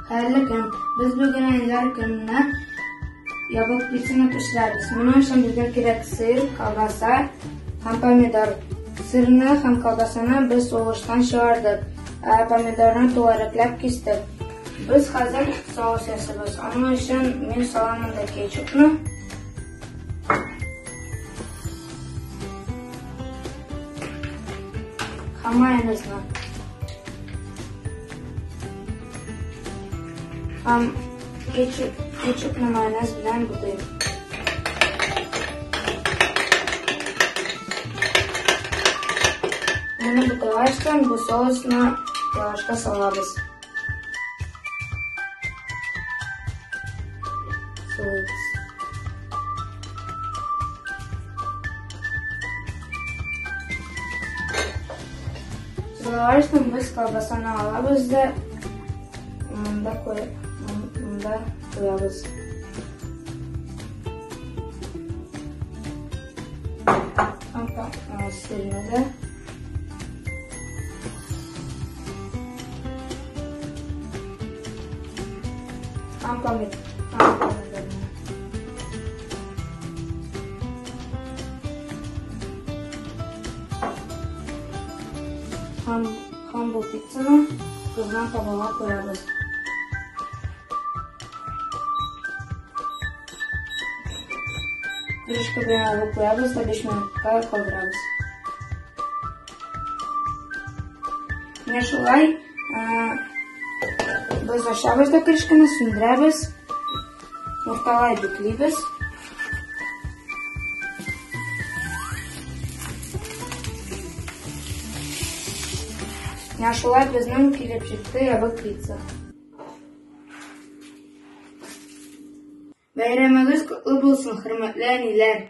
Хәерле көн! Без бүген әниләр көненә ябык пиццаны пешерәбез. Моның өчен безгә кирәк сыр, колбаса һәм помидор. Сырны һәм колбасаны без угычтан чыгардык, ә помидорны түгәрәкләп кистек. Без хәзер соус ясыйбыз. Аның өчен мин салам монда кетчупны. Һәм майонезны. Һәм кетчупны майонез белән бутыйм. Моны бутагачтан бу соусны лавашка салабыз. Соус. Сулагачтан без колбасаны алабыз да монда монда куябыз. Сырны да. Һәм помидорны. Һәм, һәм бу пиццаны кызган табага куябыз. Крышка белән алып куябыз да 5 минутка калдырабыз. Менә шулай без ачабыз да крышканы, сүндерәбез. Урталай бөклибез. Менә шулай безнең килеп җитте ябык пицца. Бәйрәмегез котлы булсын, хөрмәтле әниләр!